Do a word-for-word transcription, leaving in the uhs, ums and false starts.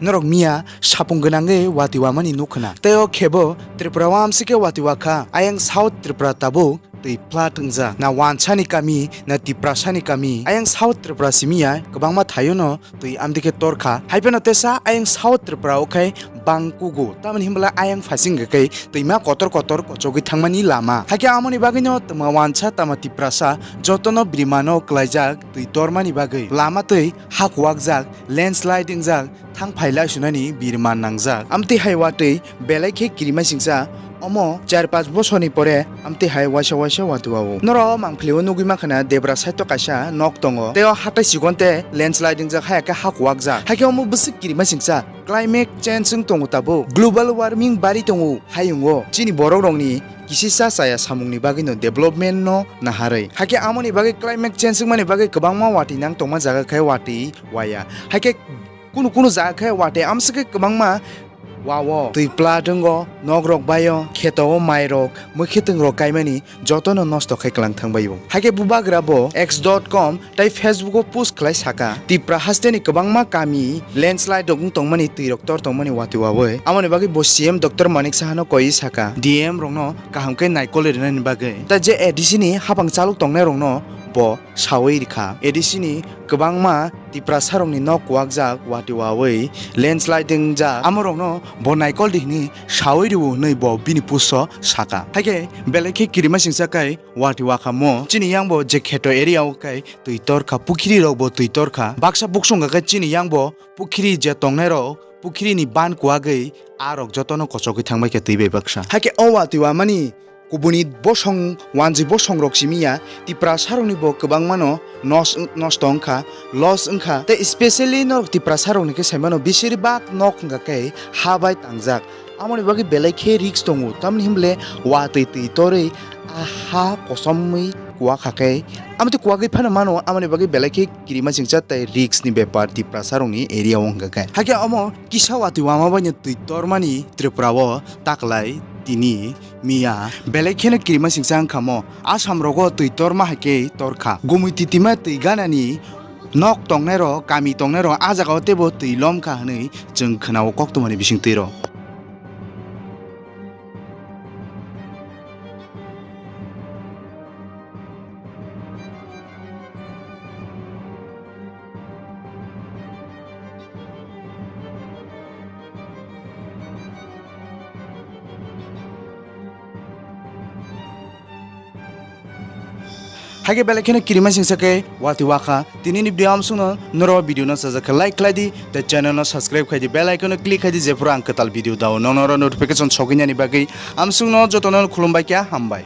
Norok miya sapung gwnangwi watwi wamani nuk khna. Tei o khebo Tripura o amsike watwi wakha. Ayang South Tripura tabuk twi plat wngjak. Na wansani kami, na Tiprasani kami. Ayang South Tripura simiya kwbangma thaiono twi amdike torkha. Haiphano tesa ayang South Tripura o khai bangkugo. Tamoni hinbala ayang phasing kai twima kotor kotor kochogwi thangmani lama. Hakhe amoni bagwino tama wansa tama Tiprasa jotono birimano klaijak twi tormani bagwi. Lama twi hakuwakjak, landslide wngjak, thang phailai sunani birman nangjak. Amtwi hai watwi belai khe kirima singsa omo char panch bosorni pore amtwi hai waisa waisa watwi wao. Noro mangpili o nugwi mankha na Debra side o kaisa nok tongo. Tei o hatai sikon te landslide wngjak, haya khe hakuwakjak. Hakhe omo bwswk kirima singsa climate change wng tongo tabuk. Global warming bari tongo hayungo. Chini borok rokni kisisa chaya samungni bagwino development no naharwi. Hakhe amoni bagwi climate change wngmani bagwi kwbangma watwi nang tongma jaga khe watwi waya. Hakhe kunu kunu jaga khe watwi amswkhe kwbangma wao twi plat wngo, nok rok baio, kheto o mai rok, mwkhwtwng rok kaimani jotono nosto khai kwlang thang baio. Hakhe bubagra bo X dot com tai Facebook o post khlai saka, Tipra hasteni kwbangma kami landslide rok wng tongmani, twi rok tor tongmani watwi wawi. Amoni bagwi bo C M Doctor Manik Sahano koi saka, D M rokno kaham khe naikol rinani bagwi. Tai je A D C ni hapang chalok tongnai rokno bo sawi rikha. A D C ni kwbangma Tiprasa rokni nok kuwakjak watwi wawi landslide wngjak, amo rokno bo naikol di hwnwi sawi rwo hwnwi bo bini post o saka. Hakhe belai khe kirima singsa kai watwi wakhamo. Chini yang bo je kheto area o kai twi torkha, pukhiri rok bo twi torkha. Baksa buksong khe chini yang bo pukhiri je tongnai rok, pukhiri ni ban kuwagwi a rok jotono kochogwi thangbai khe twi bai baksa. Hakhe o watwi wamani kubuni bosong, wanjwi bosong rok simi ya, Tiprasa rokni bo kwbangmano nos-, nosto wngkha, loss wngkha. Tei specially norok Tiprasa rokni khe saimano besir bak nok wngkha khe ha bai tangjak. Amoni bagwi belai khe risk tongo, tamni hinble watwi twi torwi a ha kosomwi kuwakha khe. Amtwi kuwagwi phano mano, amoni bagwi belai khe kirima singcha tei risk ni bepar Tiprasa rokni area o wngkha khe. Hakhe omo kisa watwi wama baino twi tormani Tripura o taklai tini miya belai kheno kirima singcha wngkha mo. Assam rogo twi torma hai khe torkha. Gumui titima twi ganani nok tongnai rok, kami tongnai rok a jaga o teibo twi lomkha hwnwi chwng khna-o koktwmani bisingtwi rok. Hakhe belai kheno kirima singsa khe watwi wakha. Tini ni video amsukno norok video no sajak khe like khlai di, tei channel no subscribe khai di, bell icon no click khai di, jephuru ang kwtal video dao nono notification sogwi nani bagwi. Amsukno jotono khulumbai khe hambai.